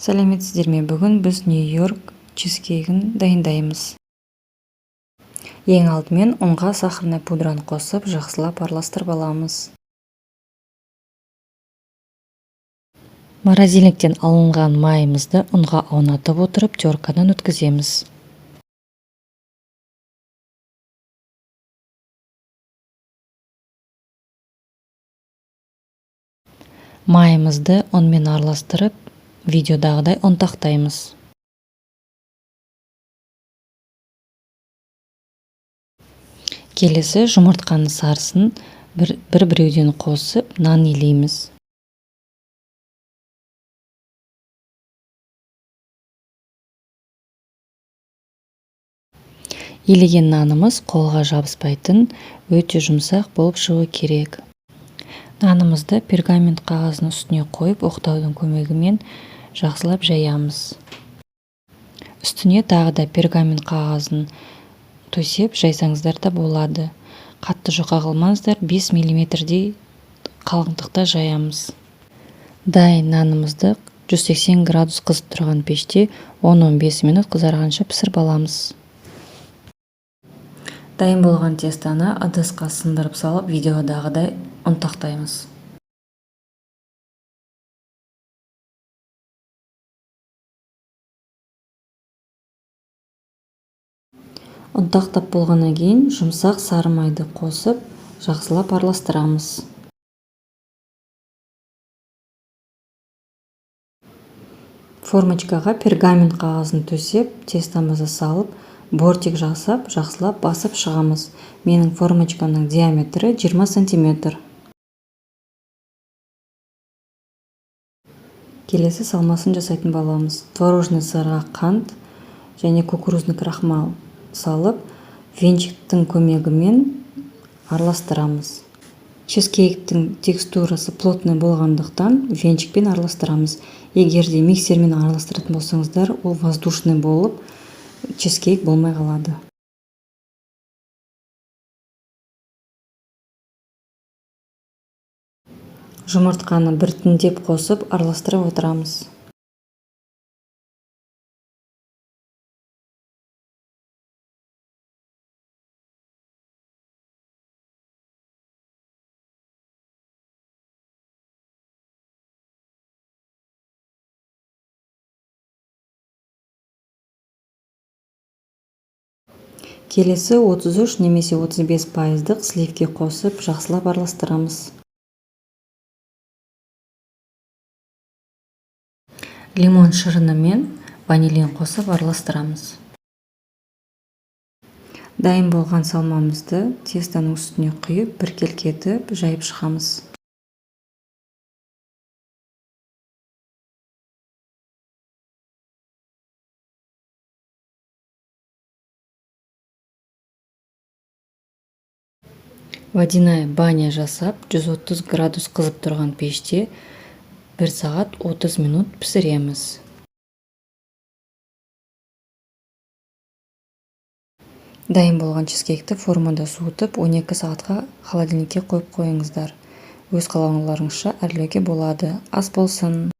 Сәлеметсіздер ме! Бүгін біз Нью-Йорк чизкейгін дайындаймыз. Ең алдымен ұнға сахарный пудраны қосып, жақсылап араластырып аламыз. Морозильниктен алынған майымызды ұнға аунатып отырып, теркадан өткіземіз. Майымызды ұнмен араластырып, видеодағыдай ұнтақтаймыз. Келесі жұмыртқаның сарысын бір-біреуден қосып, нан илейміз. Илеген нанымыз қолға жабыспайтын, өте жұмсақ болып шығу керек. Нанымызды пергамент қағазының үстіне қойып, оқтаудың көмегімен жақсылап жаямыз. Үстіне тағы да пергамент қағазын төсеп жайсаңыздар да болады. Қатты жұқа қылмаңыздар, 5 миллиметрдей қалыңдықта жаямыз. Дайын нанымызды 180 градус қызып тұрған пеште 10-15 минут қызарғанша пісіріп аламыз. Дайын болған тестаны ыдысқа сындырып салып, видеодағыдай ұнтақтаймыз. Ұнтақтап болғаннан кейін жұмсақ сары майды қосып, жақсылап араластырамыз. Формочкаға пергамент қағазын төсеп, тестамызды салып, бортик жасап, жақсылап басып шығамыз. Менің формочкамның диаметрі 20 сантиметр. Келесі салмасын жасайтын боламыз. Творожный сырға қант және кукурузный крахмал салып, венчиктің көмегімен араластырамыз. Чизкейктің текстурасы плотный болғандықтан венчикпен араластырамыз. Егер де миксермен араластыратын болсаңыздар, ол воздушный болып, чизкейк болмай қалады. Жұмыртқаны біртіндеп қосып, араластырып отырамыз. Келесі 33 немесе 35 пайыздық сливки қосып, жақсылап араластырамыз. Лимон шырыны мен ванилин қосып араластырамыз. Дайын болған салмамызды тестоның үстіне құйып, біркелкі етіп жайып шығамыз. Водяная баня жасап, 130 градус қызып тұрған пеште 1 сағат 30 минут пісіреміз. Дайын болған чизкейкті формада суытып, 12 сағатқа холодильникке қойып қойыңыздар. Өз қалауларыңызша әрлеуге болады. Ас болсын!